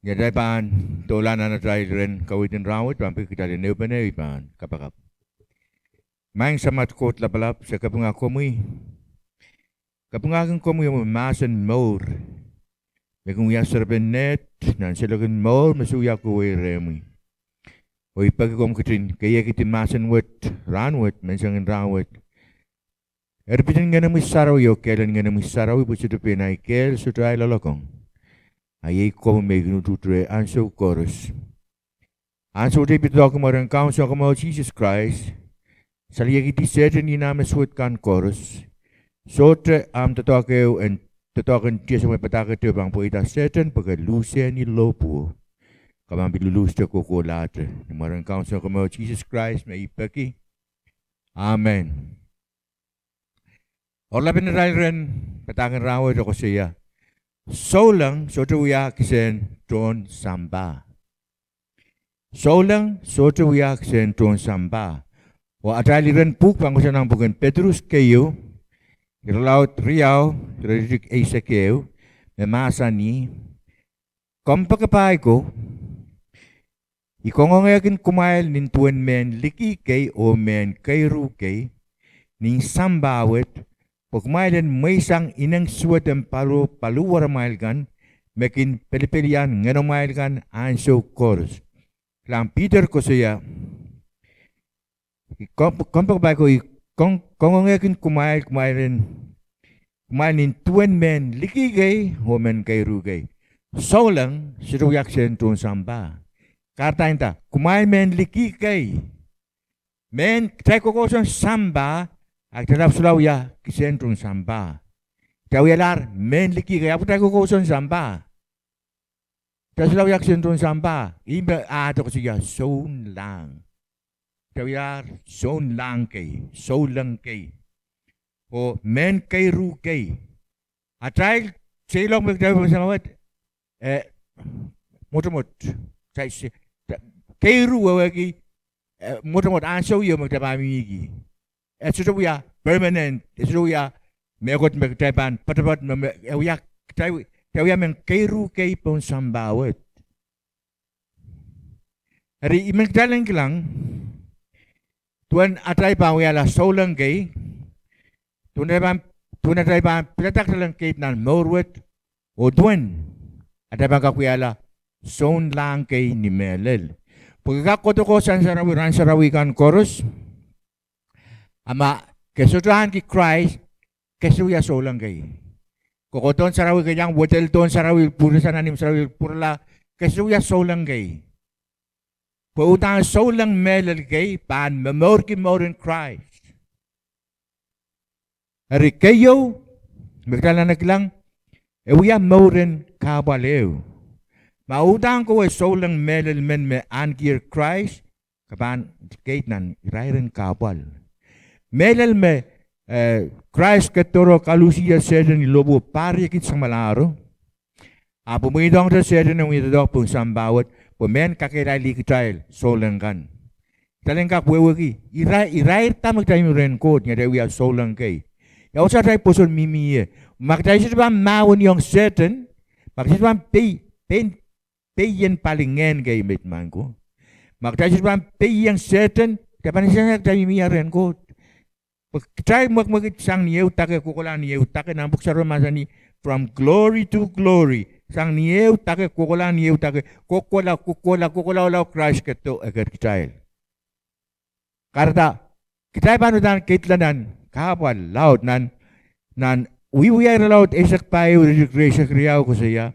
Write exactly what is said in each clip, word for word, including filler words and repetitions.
Ni atail pahn doula nan atail iren kaweid en rahnwet, pahn peki kitail en ehupene, I pahn kapakap. Maing Samat Koht Lapalap, se kapinga komwi. Kapingahkin komwi omwi mahsen mour me kin wia serepen neht nan seiloak en mour me se wia kohwei rehmwi. Oh I peki komw ketin keiekidi mahsen wet rahnwet, menseng en rahnwet. Eripit en Ngenomwi Sarawi oh kehl en Ngenomwi Sarawi pwe sohte pein ahi kehl, sohte ahi loalokong. A iei komwi me I kin utuht reh ansou koaros. Ansou wet I pil doadoahk ni mwaren Kaun Sounkomour Sises Krais, saliekidi Sehdan oh nah me suwed kan koaros. Sohte ahmw doadoahk ehu en, doadoahk en tiesomwe padahkete pahn pweida Sehdan pwe ke luhsehni lohpwuo. Ke pahn pil luluhste kohkohlahte. Ni mwaren Kaun Sounkomour Sises Krais me I peki. Amen. Oaralapen atail iren padahk en rahnwet koasoia, souleng sohte wia kisehn tohn sampah. Souleng sohte wia kisehn tohn sampah. Oh atail iren pwuhk pahn kohsang nan pwuken Petrus keieu, irelaud riau, iretikitik eisek ehu, me mahsanih, Kompoakepahi ko, I kangoangehkin kumwail nin duwen mehn liki kei oh mehn keiru kei nin sampah wet, pwe kumwail en mweisang ineng suwed en paliwaramwail kan, me kin pelipelian ngenomwail kan ansou koaros. Kilang, Piter koasoia, I kompoakepahi ko, I kangoangehkin kumwail, kumwail en, kumwail nin duwen mehn liki kei oh mehn keiru kei. Souleng sohte wia kisehn tohn sampah. Kahrehda, kumwail mehn liki kei. Mehn, kitail kokousoan sampah, a kitail ahpw solahr wia kisehn tohn sampah. Kitail wialahr mehn liki kei, ahpw kitail kokousoan sampah. Kitail solahr wia kisehn tohn sampah. Ih me ahd koasoia sounlahng. Kitail wialahr sounlahng kei, souleng kei, oh mehn keiru kei. Atail seiloak me kitail wia pohn sampah wet, eh, mwotomwot. Keiru wehwehki, eh, mwotomwot, ansou ieu me kitail pahn mihmihki. E sohte wia permanent, e sohte wia mehkot me kitail pahn poatopoat, me, me, e wia, kitail, kitail wia mehn keiru kei pohn sampah wet. Eri I men kitail en kilang, duwen atail pahn wiahla souleng kei, duwen atail pahn, duwen atail pahn pilada kitail en keid nan mour wet, oh duwen atail pahn kak wiahla sounlahng kei ni mehlel. Pwe ke kak kohdo sang sarawi, rahn sarawi kan koaros, a ma ke sohte ahneki Krais, ke sohte wia souleng kei. Kohkohdohn sarawi, ke iang wedel dohn sarawi pwurasang nan ihmw sarawi pwurala, ke sohte wia souleng kei. Pwe uhdahn souleng mehlel kei pahn momourki mouren Krais. Eri keieu me kitail anahne kilang, e wia mouren kahpwal ehu. Ma uhdahn kowe souleng mehlel men me ahnekier Krais, ke pahn keid nan irair en kahpwal. Mehlel me, eh, Krais ketido oh kaluhsier Sehdan ni lohpwuo, pahriekid samwalahro. Ahpw mweidohngete Sehdan en wie doadoahk pohn sampah wet, pwe mehn kakehlailih kitail souleng kan. Kitail en kak wehwehki, irair, irair da me kitail mih rehn Koht ni atail wia souleng kei. Ia wasa atail pwoson mihmi ie. Ma kitail sohte pahn mahweniong Sehdan, ma kitail sohte pahn pei, pei, peien palingehn kei, met mangko. Ma kitail sohte pahn peiong Sehdan, kitail pahn insensa kitail mihmi rehn Koht. Pwe kitail mwekmwekid sang ni ehu dake, kohkohla ni ehu dake, nan pwuhk sarawi mahsanih, from glory to glory. Sang ni ehu dake, kohkohla ni ehu dake, kohkohla, kohkohla, kohkohla, lao Krais ketido eker kitail. Kahrehda, kitail pahn uhdahn keidla nan kahpwal laud, nan, nan Wiewia irelaud eisek pahieu, iretikitik rieisek riau koasoia,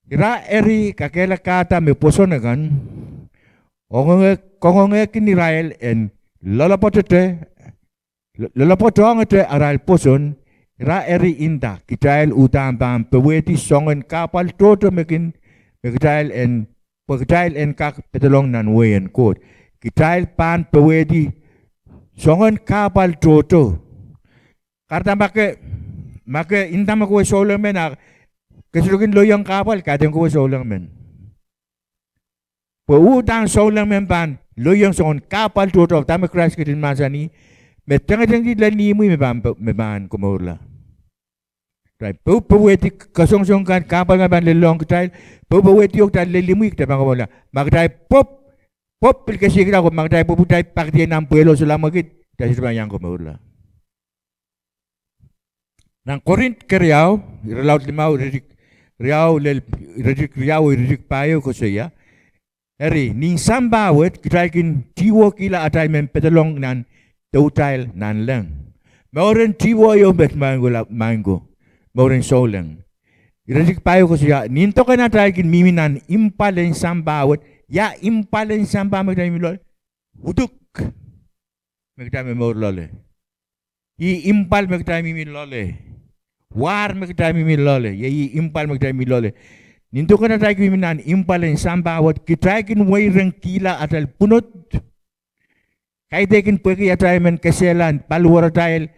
ira eri kakehlakahda me pwoson akan, kangoangehkin irail en loalopwoatohngete, loalopwoatohngete arail pwoson, ira eri nda kitail uhdahn pahn powehdi soangen kahpwal tohto me kin, me kitail en, pwe kitail en kak pedolong nan wehin Koht. Kitail pahn powehdi soangen kahpwal tohto. Kahrehda ma ke, ma ke nda me kowe souleng men a ke sohte kin lelohng kahpwal, kaidehn kowe souleng men. Pwe uhdahn souleng men pahn lelohng soangen kahpwal tohto, dahme Krais ketin mahsanih, me tengtengdi lel imwi me pahn, me pahn komourla. Kitail poupouwehdi kasongosong kan, kahpwal kan pahn lelohng kitail, poupouwehdi oh kitail lel imwi, kitail pahn komourla. Ma kitail pwopw, pwopw pil kesihkla, ko ma kitail pwopw, kitail pahn kihdi nan pwehlo sohla mwekid, kitail sohte pahn iang komourla. Nan Korint keriau, irelaud limau, iretikitik riau lel, iretikitik riau oh iretikitik pahieu koasoia: Eri, ni sampah wet, kitail kin tihwokihla atail men pedolong nan deutail nanleng. Mouren tihwo ieu met, maing ko, mouren souleng. Iretikitik pahieu koasoia, ni doken atail kin mihmi nan impwal en sampah wet, ia impwal en sampah me kitail mihmi loale? Uduk me kitail momour loale. Ih impwal me kitail mihmi loale. War me kitail mihmi loale, ia ih impwal me kitail mihmi loale. Ni doken atail kin mihmi nan impwal en sampah wet, kitail kin weirengkihla atail pwunod. Kaidehkin pwehki atail men kesehla paliwaratail,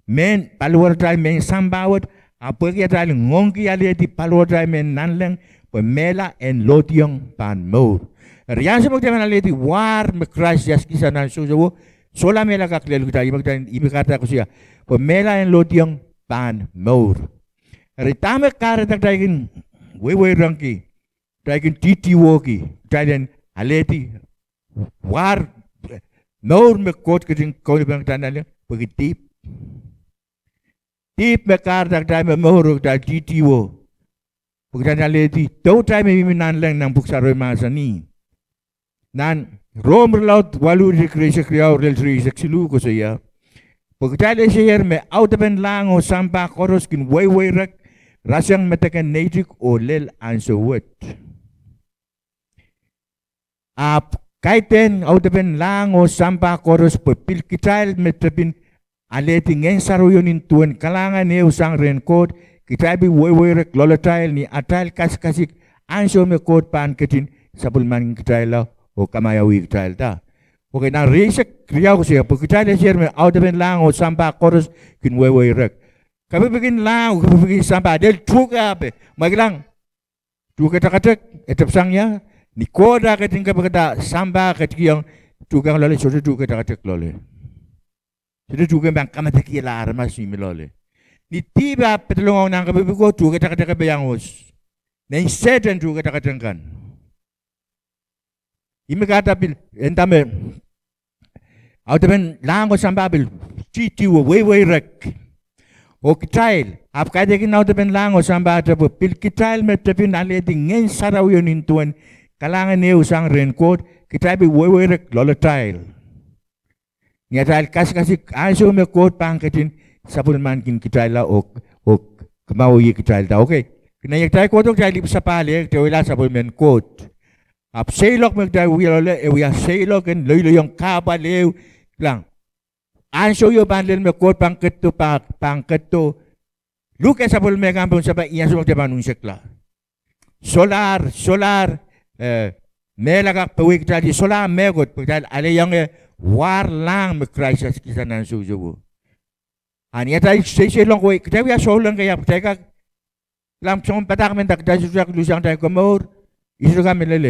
mehn paliwaratail mehn sampah wet, ahpw pwehki atail ngoangki alehdi paliwaratail mehn nanleng, pwe mehla en lohdiong pahn mour. Eri ansou me kitail men alehdi war me Krais iasukisa nan seweseo, sohla mehla kak lel kitail, ih me kahrehda koasoia, pwe mehla en lohdiong pahn mour. Eri dahme kahrehda kitail kin weiweirengki, kitail kin tihtihwokihla, kitail en alehdi war, mour me Koht ketin kaunopohng kitail nanleng? Pwehki dihp. Dihp me kahrehda kitail momour oh kitail tihtihwo, pwe kitail alehdi deutail me mihmi nanleng, nan Pwuhk Sarawi mahsanih nan Rom irelaud waluh, iretikitik rieisek riau lel rieisek siluh koasoia, pwe kitail eseier me audepen lahng oh sampah koaros kin weiweirek, rasehng medek en neitik oh lel ansou wet. Ahpw kaidehn audepen lahng oh sampah koaros, pwe pil kitail me tepin alehdi Ngehn Sarawio nin duwen kalahngan ehu sang rehn Koht, kitail pil weiweirek loalatail ni atail kasikasik ansou me Koht pahn ketin sapwellimanikitailla oh kamaiauihkitailda. Okei, nan rieisek riau koasoia, pwe kitail eseier me audepen lahng oh sampah koaros kin weiweirek. Kapikpikin lahng, kapikpikin sampah, lel tuhke ape, mwail kilang, tuhke takatek, e tepsang ia, ni Koht ah ketin kapikada sampah, ketikihong tuhke loale, sohte tuhke takatek loale. Sohte tuhke pahn kamadekihla aramas mihmi loale. Ni dihp ah pedolong nan kapikpiko, tuhke takatek e iang os. Nein Sehdan tuhke takatek kan. Ih me kahrehda pil, e nda me audepen lahng oh sampah pil tihtihwo, weiweirek. Oh kitail, ahpw kaidehkin audepen lahng oh sampah te, pwe pil kitail me tepin alehdi Ngehn Sarawio nin duwen kalahngan ehu sang rehn Koht, kitail pil weiweirek loalatail ni atail kasikasik ansou me Koht pahn ketin sapwellimanikitailla oh, oh kamaiauihkitailda. Okei, kitail kohdo, kitail ipwsapahl, kitail wia sapwellimen Koht. Ahpw seiloak me kitail wia loale, e wia seiloak en loiloiong kahpwal ehu. Kilang, ansou ieu pahn lel me Koht pahn ketido, pahn, pahn ketido luhke sapwellime kan pohn sampah, ih ansou me kitail pahn unsekla. Solahr, solahr, eh, mehla kak powehdi kitail, solahr mehkot, pwe kitail alehiong eh war lahng me Krais iasukisa nan seweseo. A ni atail seiseiloak, kitail wia souleng kei, ahpw kitail kak, kilang, soangen padahk me nda kitail sohte kak luhsang atail komour, I sohte kak mehlel.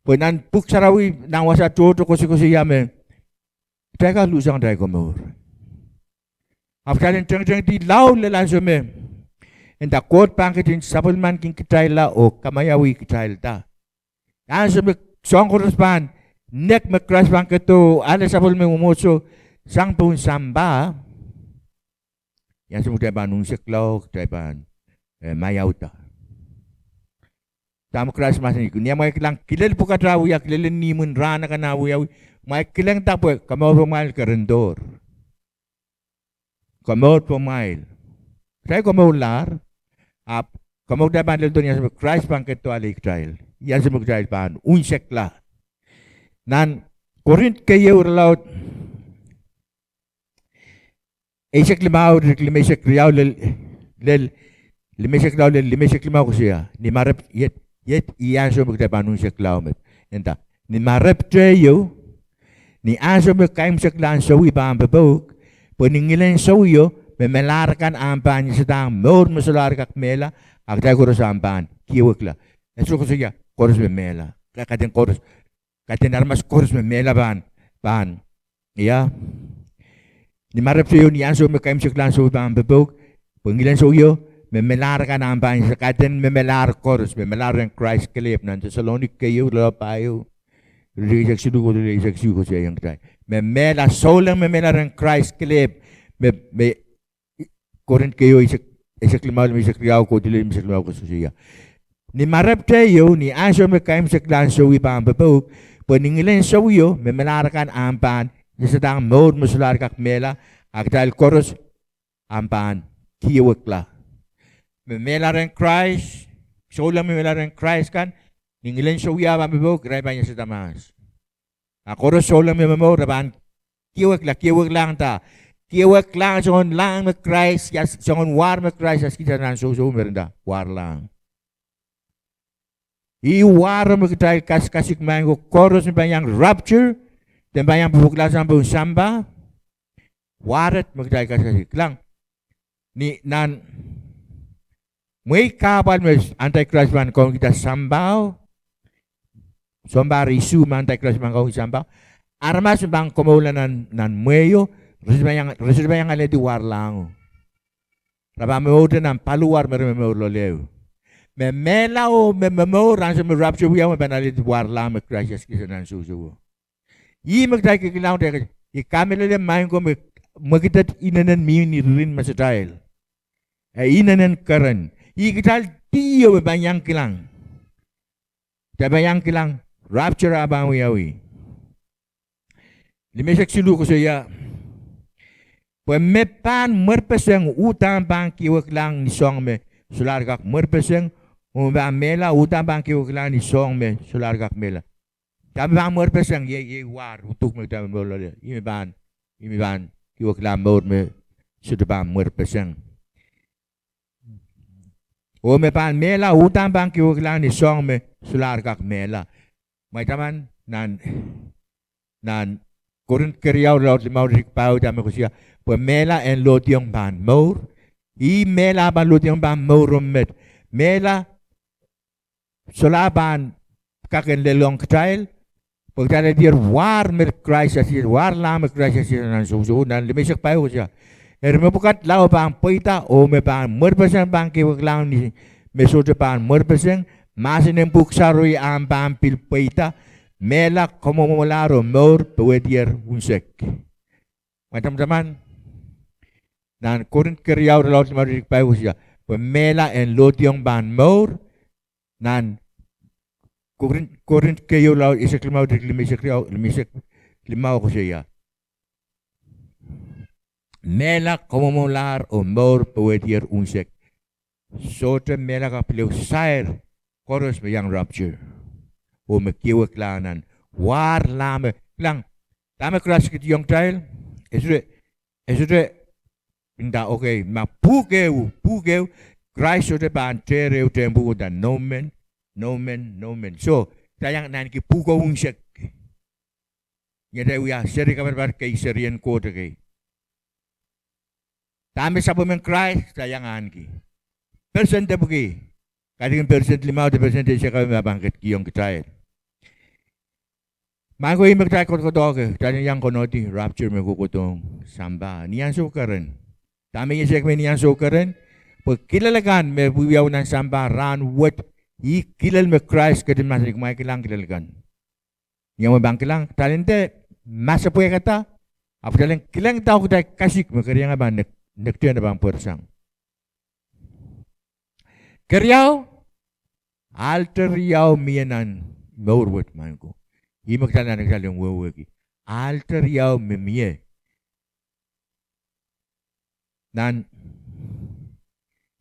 Pwe nan Pwuhk Sarawi nan wasa tohto koasokoasoia me kitail kak luhsang atail komour. Ahpw kitail en tengetengdi lao lel ansou me e nda Koht pahn ketin sapwellimanikitailla oh kamaiauihkitailda. Ansou me soahng koaros pahn nek me Krais pahn ketido, ale sapwellime mwomwohdiso sang pohn sampah, ih ansou me kitail pahn unseklao, kitail pahn, eh, maiauda. Dahme Krais mahsanih, ni amwail kilang kilel pwukat ah wia, kilel en imwin rahn akan ah wiawi, amwail kilengda pwe komour pamwail kerendohr. Komour pamwail. Kitail komourlahr, ahpw komour kitail pahn leldo ni ansou me Krais pahn ketido ale kitail. Ih ansou me kitail pahn unsekla. Nan Korint keieu irelaud eisek limau, iretikitik limeisek riau lel, lel limeisek riau lel limeisek limau koasoia, ni ma rep-, iet, iet ih ansou me kitail pahn unseklao met. E nda, ni ma repwte ieu, ni ansou me kaimwiseklahn sowi pahn popouk, pwe ni ngilen sowio, me melahr akan ahpw pahn iasada mour me solahr kak mehla, a kitail koaros ahpw pahn kiewekla. E sohte koasoia koaros me mehla, ka-, kaidehn koaros, kaidehn aramas koaros me mehla pahn, pahn, ia. Ni ma repwte ieu, ni ansou me kaimwiseklahn sowi pahn popouk, Pwe ngilen sowio, me melahr akan ahpw pahn, se kaidehn me melahr koaros, me melahr rehn Krais kelehpw. Nan Deselonika keieu, irelaud pahieu, iretikitik eisek siluh kohdo lel eisek siluh koasoiaiong kitail me mehla, souleng me mehla rehn Krais kelehpw, me, me Korint keieu, eisek, eisek limau, eisek riau kohdo lel eisek limau koasoia. Ni marepeteio, ieu ni ansou me kaimwiseklahn sowi pahn popouk, pwe ni ngilen sowio, me melahr akan ahpw pahn iasada mour me solahr kak mehla, a kitail koaros ahpw pahn kiewekla. Me mehla rehn Krais, souleng me mehla rehn Krais kan, ni ngilen sowio pahn popouk, irail pahn iasada mahs. A koaros souleng me momour, re pahn kiewekla, kieweklahng da, kieweklahng soangen lahng me Krais, ia, soangen war me Krais iasada nan sousou me re nda warlahng. Ih war me kitail kasikasik, maing ko, koaros me pahn iang rapture, de me pahn iang popoukla sang pohn sampah. War et me kitail kasikasik. Kilang, ni nan mwehi kahpwal me Antichrist pahn kaungihdahng sampah, sounpar isuh me Antichrist pahn kaungihdahng sampah, aramas me pahn komourla nan, nan mwehio, re sohte pahn iang, re sohte pahn iang alehdi warlahngo. Re pahn momourte nan paliwar me re momour loale. Me mehla oh me momour ansou me rapture wiawi, me pahn alehdi warlahng me Krais iasada nan sousouo. Ih me kitail kilikilang, I kamehlele, maing ko, me mwekid et inenen mihmi ni ririn masatail. E inenen keren. Ih kitail diho me pahn iang kilang. Kitail pahn iang kilang rapture ah pahn wiawi. Limeisek siluh koasoia, pwe me pahn mwerpeseng uhdahn pahn kieweklahng ni soahng me solahr kak mwerpeseng, oh me pahn mehla uhdahn pahn kieweklahng ni soahng me solahr kak mehla. Dahme pahn mwerpeseng? Iei, iei war, uduk me kitail momour loale. Ih me pahn, ih me pahn kieweklahng mour me sohte pahn mwerpeseng. Oh me pahn mehla uhdahn pahn kieweklahng ni soahng me solahr kak mehla. Mwein taman nan, nan Korint keriau, irelaud limau, iretikitik pahieu, dahme koasoia? Pwe mehla en lohdiong pahn mour. Ih mehla pahn lohdiong pahn mour ong met. Mehla solahr pahn kak en lelohng kitail, pwe kitail alehdier war me Krais iasada, warlahng me Krais iasada nan sousouo. Nan limeisek pahieu koasoia, eri mepwukat lao pahn pweida, oh me pahn mwerpeseng pahn kieweklahng ni me sohte pahn mwerpeseng. Mahsen en pwuhk sarawi ahpw pahn pil pweida, mehla, kamwomwomwalahr oh mour powehdier unsek. Mwein taman, nan Korint keriau, irelaud limau, iretikitik pahieu koasoia, pwe mehla en lohdiong pahn mour. Nan Korint, Korint keieu, irelaud eisek limau, iretikitik limeisek riau, limeisek limau koasoia, mehla, kamwomwomwalahr oh mour powehdier unsek. Sohte mehla kak pil ehu sair koaros me iang rapture, oh me kieweklahng nan warlahng me, kilang, dahme Krais ketiong kitail? E sohte, e sohte nda, okay, ma pwuhk ehu, pwuhk ehu, Krais sohte pahn dehr ehu tehn pwuhko nda nomen, nomen, nomen. So kitail iang ahneki pwuhko unsek. Ni atail wia seri kaparapar kei, serien Koht kei, dahme sapwellimen Krais kitail iang ahneki? Persent epwiki, kaidehn persent limau de persent eisek me pahn ketikihong kitail. Maing ko, ih me kitail kohdokohdohke, kitail en iang konehdi rapture me kohkohdohng sampah ni ansou keren. Dahme I esehki me ni ansou keren? Pwe kilel akan me wiewiawi nan sampah rahnwet, ih kilel me Krais ketin mahsanih, kumwail kilang kilel akan. Ni amwail pahn kilang, kitail en dehr masepwehkada, ahpw kitail en kilangada oh kitail kasik me keriau pahn nek-, nektehn pahn pwersang. Keriau, ahl teriau mie nan mour wet, maing ko. Ih me kitail anahne kitail en wehwehki. Ahl teriau me mie. Nan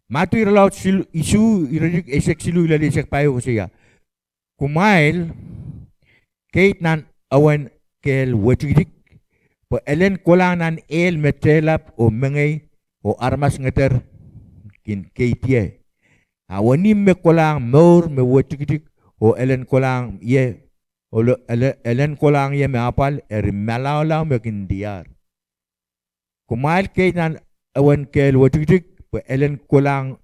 Madiu irelaud sil-, isuh, iretikitik eisek siluh lel eisek pahieu koasoia, kumwail keid nan ewen kehl wetikitik, pwe elen kolahng nan ehl me tehlap oh mengei, oh aramas ngeder kin keid ie. A wenihmw me kolahng mour me wetikitik, oh elen kolahng ie, oh lo-, ele-, elen kolahng ie me apwal, eri malaulau me kin diar. Kumwail keid nan ewen kehl wetikitik, pwe elen kolahng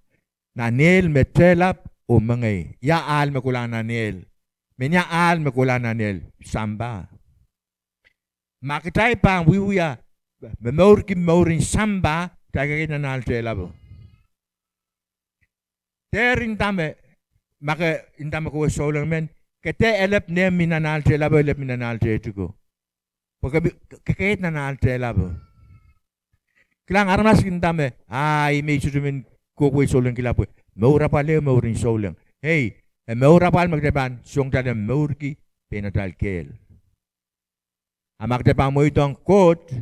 nan ehl me tehlap oh mengei. Ia ahl me kolahng nan ehl? Mehnia ahl me kolahng nan ehl? Sampah. Ma kitail pahn wiewia, momourki mouren sampah, kitail keid nan ahl tehlapo. Dehr nda me, ma ke nda me kowe souleng men, ke dehr elep nehmw mi nan ahl tehlapo, elep mi nan ahl tehtiko. Pwe ke, ke, ke keid nan ahl tehlapo. Kilang, aramas kin nda me, ah, ih me I sohte men kohkohwei soulengkihla pwe mour apwal ehu mour en souleng. Ei, e mour apwal me kitail pahn song kitail en mourki pein atail kehl. A ma kitail pahn mweidohng Koht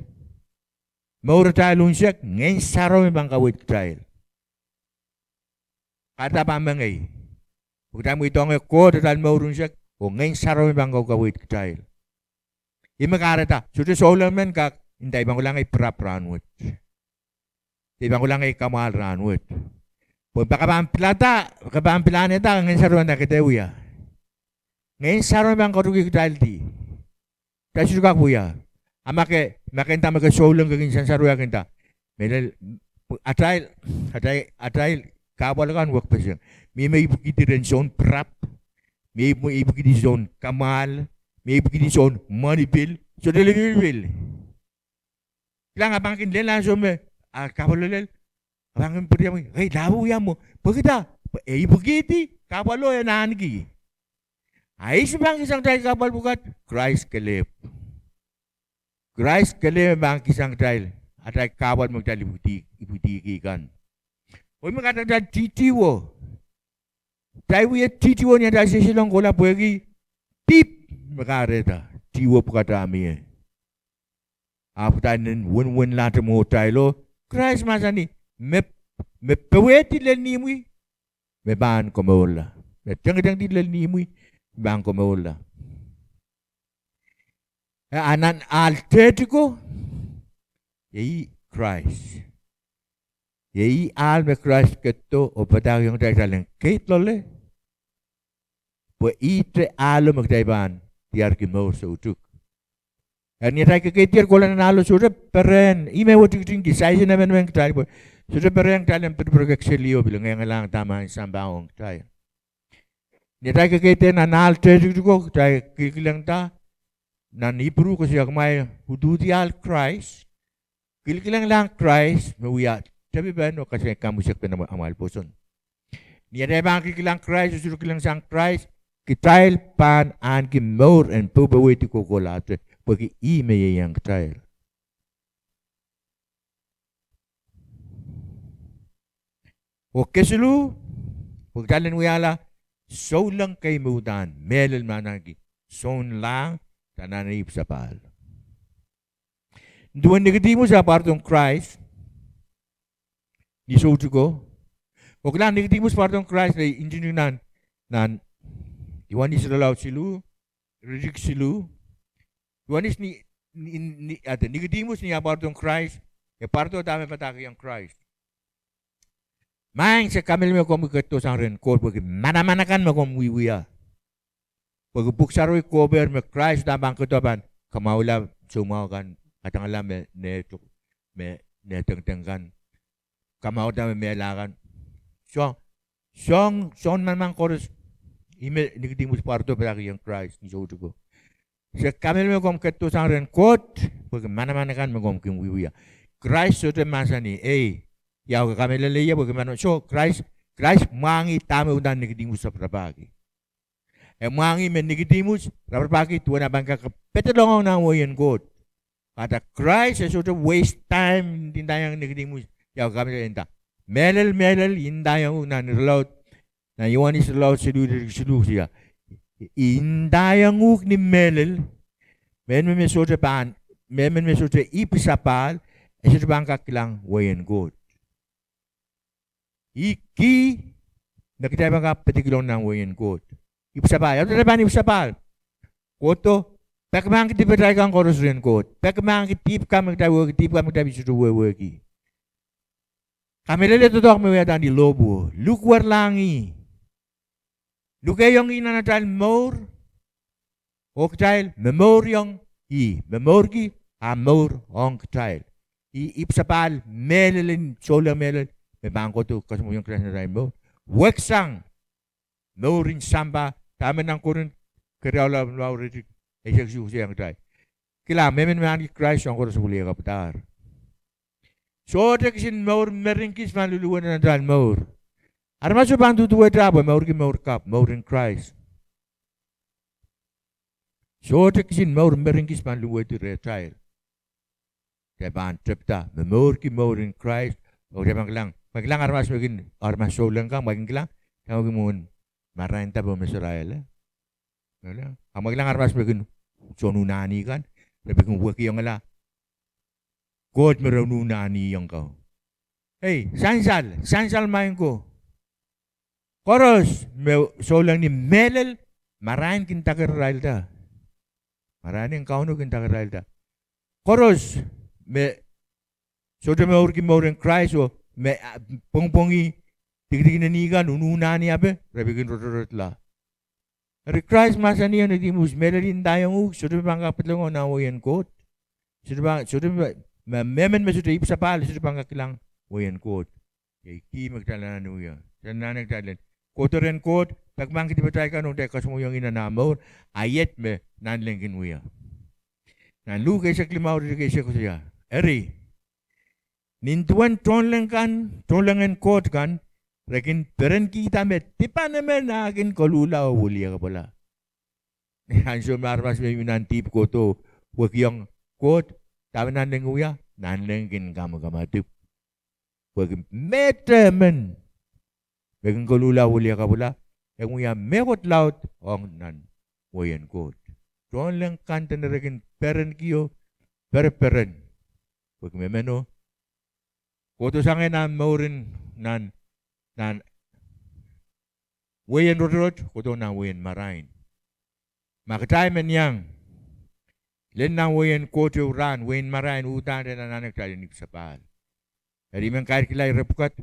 mour atail unsek, Ngehn Sarawi me pahn kaweid kitail. Kahrehda pahn mengei. Pwe kitail mweidohng Koht atail mour unsek, oh Ngehn Sarawi me pahn kaukaweid kitail. Ih me kahrehda sohte souleng men kak nda I pahn kolahng ei pirap rahnwet, de I pahn kolahng ei kamwahl rahnwet. Pwe ma ke pahn pilada, ke pahn pilahnehda, Ngehn Sarawi nda ke dehr wia. Ngehn Sarawi pahn katohrki kitail di. Kitail sohte kak wia. A ma ke, ma ke nda me ke souleng, ke kin sansarwia, ke nda, mehlel, atail, atail, atail kahpwal kan wekpeseng. Mie me ipwikihdi ren soun pirap, mie me ipwikihdi soun kamwahl, mie ipwikihdi soun mwohni pil, sohte lipilipil. Kilang, a pahn kin lel ansou me, a kahpwalo lel, a pahn kin pwuriamwei, ei, lahpo wia mwo. Pwekida? Pwe e ipwikihdi, kahpwalo e ahneki. A ihs me pahn kihsang kitail kahpwal pwukat? Krais kelehpw. Krais kelehpw me pahn kihsang kitail atail kahpwal me kitail ipwikihdi, ipwikihdi kan. Oh ih me kahrehda kitail titiwo. Kitail wie titiwo ni atail sehselong kohla pwehki dihp me kahrehda titiwo pwukat mie. Ahpw kitail nin wenwenlahte mwohtailo, Krais mahsanih, me, me powehdi lel ihmwi, me pahn komourla. Me tengtengdi lel ihmwi, me pahn komourla. E, a nan ahl tehtiko, iei Krais. Iei ahl me Krais ketido oh padahkihong kitail, kitail en keid loale. Pwe ihte ahlo me kitail pahn diarki mour soutuk. Eri ni atail kekeid diar kohla nan ahlo, sohte perehn, ih me wetikitingki, saisen emenemen kitail pwe sohte perehn kitail en pirpirkek seli oh pil ngehngelahng dahme ahn sampah ong kitail. Ni atail kekeid nan ahl tehtiko, kitail kilkilengda, nan Ipru koasoia, kumwail uduhdi ahl Krais, kilkilenglahng Krais me wia tepipen oh kasikasik kamwisekpen amwail pwoson. Ni atail pahn kilkilang Krais, sohte kilkilengsang Krais, kitail pahn ahneki mour en powehdi kohkohlahte, pwehki ih me ieiang kitail. Oh kesiluh, pwe kitail en wiahla souleng kei me uhdahn mehlel, me adaneki sounlahng, de anahne ipwsapahl. Duwen Nikodimus ah pwarodohng Krais ni soutiko, oh kilang, Nikodimus pwarodohng Krais, e ntingdi nan, nan Ioanes irelaud siluh, iretikitik siluh. Ioanes ni, ni, ni, ade, Nikodimus ni ah pwarodohng Krais, e pwarodo dahme padahkihong Krais: Maing, se kamehlele me komw ketido sang rehn Koht pwehki manaman akan me komw wiewia. Pwehki Pwuhk Sarawi kohpehr me Krais uhdahn pahn ketido pahn kamwahula soumwahu kan, kadangala me nehdo, me nehtengteng kan, kamwahuda me mehla kan. Soang, soang, soangen manaman koaros. Ih me Nikodimus pwarodo padahkihong Krais ni soutiko: Se kamehlele me komw ketido sang rehn Koht pwehki manaman akan me komw kin wiewia. Krais sohte mahsanih, ei, ia ke kamehlele ie pwehki manaman. Soh, Krais, Krais mwahngih dahme uhdahn Nikodimus raparapahki. E mwahngih me Nikodimus raparapahki duwen ah pahn kak pedolong nan wehin Koht. Kahrehda Krais e sohte waste time ndaiong Nikodimus, ia ke kamehlele, e nda, mehlel, mehlel, I ndaiong uhk nan irelaud, nan Ioanes irelaud siluh, iretikitik siluh, koasoia: I ndaiong uhk ni mehlel, mehmen me sohte pahn, mehmen me sohte ipwsapahl, e sohte pahn kak kilang wehin Koht. Ih kih me kitail pahn kak pedolong nan wehin Koht. Ipwsapahl, ia kitail pahn ipwsapahl? Kohdo pekimahkki dipatail kan koaros rehn Koht. Pekimahkki dihp kan me kitail wehwehki, dihp kan me kitail pil sohte wehwehki. Kamehlele doadoahk me wiahda ni lohpwuo, lukehiong ih, lukehiong ih nan atail mour, oh kitail momouriong ih, momourki ah mour ong kitail. Ih ipwsapahl mehlel, en souleng mehlel me pahn kohdo kasamwohiong kitail nan atail mour, weksang mouren sampah. Dahme nan Korint keriau, limau, iretikitik eisek isuh koasoiong kitail: Kilang, mehmen me ahneki Krais, soahng koaros wiliakapwadahr. Sohte kisin mour merin kis pahn luluwet nan atail mour. Aramaso pahn duduwehte pwe mourki mour kapw, mour en Krais. Sohte kisin mour me rin kis pahn luwehdi rehtail. Kitail pahn tepda me mourki mour en Krais. Oh kitail pahn kilang, ma kilang aramas me kin, aramas souleng kan, ma kin kilang, kitail kin mwomwen marain da pohn meserail, eh? Ahpw ma kilang aramas me kin soun unani kan, re pil kin wekiongala koht me re unaniong ko. Ei, sansal, sansal maing ko. Koaros me souleng ni mehlel, marain kin daker irailda. Marain en Kauno kin daker irailda. Koaros me sohte mourki mour en Krais oh me, ah, pwongpwongih dikedik en eni kan, ununani ape, re pil kin rotorotla. Eri Krais mahsanih Nikodihmus, mehlel I ndaiong uhk, sohte me pahn kak pedolong nan wehin Koht. Sohte pahn, sohte me, me, mehmen me sohte ipwsapahl, sohte pahn kak kilang wehin Koht. Iei kih me kitail anahne wia. Kitail anahne kitail en kohdo rehn Koht, peki mahkki dipatail kan oh kitail kasamwoiong ih nan ah mour, a iet me nanleng kin wia. Nan Luk eisek limau, ire eisek koasoia, eri nin duwen tohnleng kan, tohnlengen Koht kan, re kin perenkihda me dipan emen ah kin koluhla oh wiliakapwala. Ansou me aramas me mih nan dihp kohdo wekiong Koht, dahme nanleng wia? Nanleng kin kamwakamadipw. Pwehki mehte emen me kin koluhla wiliakapwala, e kin wia mehkot laud ong nan wehin Koht. Tohnleng kan dene re kin perenkihdo, pereperen. Pwehki me meno kohdo sang nan mouren, nan, nan wehin rotorot, kohdo nan wehin marain. Ma kitail men iang lel nan wehin Koht ehu rahn, wehin marain uhdahn anahne kitail en ipwsapahl. Eri I men kaidehkla ire pwukat: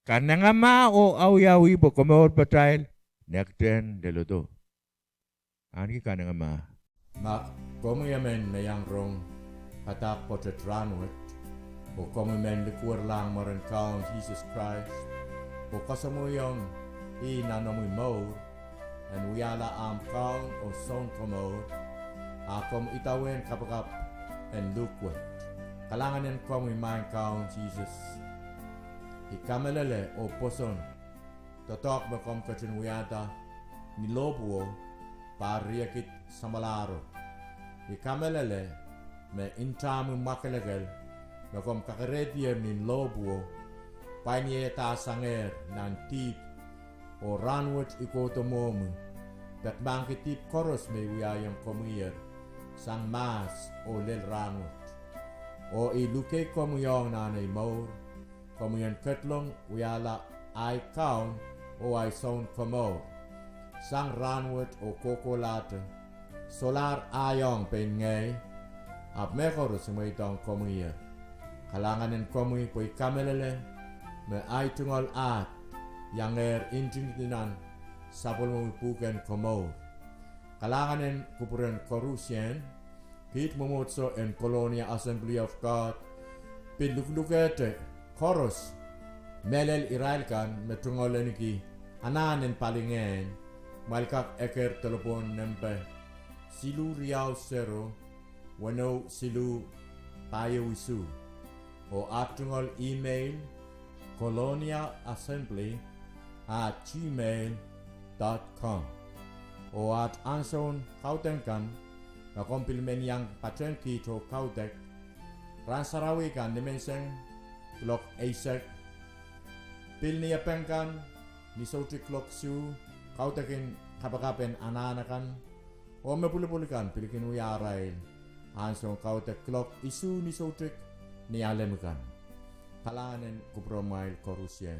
Kanengamah oh awiawih pwe komourpatail nekdehn leledo. Ahneki kanengamah. Ma komwi emen me iang rong padahk pwoatet rahnwet, oh komwi men likwerlahng mwaren Kaun Sises Krais, oh kasamwoiong ih nan omwi mour en wiahla ahmw Kaun oh Sounkomour, a komw idawehn kapakap en luhk wet. Kalahngan en komwi, Maing Kaun Sises. I kamehlele oh pwoson doadoahk me komw ketin wiahda ni lohpwuo, pahr riekid samwalahro. I kamehlele me ntahmwi mwakelekel me komw kakerehdier ni lohpwuo, pwain ie dahsangehr nan dihp, oh rahnwet I kohdo mwohmwi, peki mahkki dihp koaros me I wiahiong komwiher sang mahs oh lel rahnwet. Oh I luke komwi ong nan ei mour, komwi en ketlong wiahla ahi Kaun oh ahi Sounkomour sang rahnwet oh kohkohlahte. Solahr ahi ong pein ngehi, ahpw mehkoaros I mweidohng komwiher. Kalahngan en komwi pwe I kamehlele me ahi tungoal ahd iangehr ntingdi nan sapwellimomwi pwuhken komour. Kalahngan en kupwuren koarusie. Kiht mwomwohdiso en Colonia Assembly of God pil luhlukehte koaros, mehlel irail kan me tungoal ahneki anahn en palingehn, kumwail kak eker delepwohn nempe siluh riau sero, weneu siluh, pahieu isuh. Oh aht tungoal email, colonia assembly at gmail dot com. Oh aht ansoun kaudok kan, ma komw pil men iang patehng kiht oh kaudok, rahn sarawi kan nimenseng kuloak eisek, pil ni epeng kan ni soutik kuloak isuh, kaudok en kapakap en anahn akan, oh me pwulopwul kan pil kin wia arail ansoun kaudok kuloak isuh ni soutik ni alem kan. Kalahngan en kupwuramwail koarusie.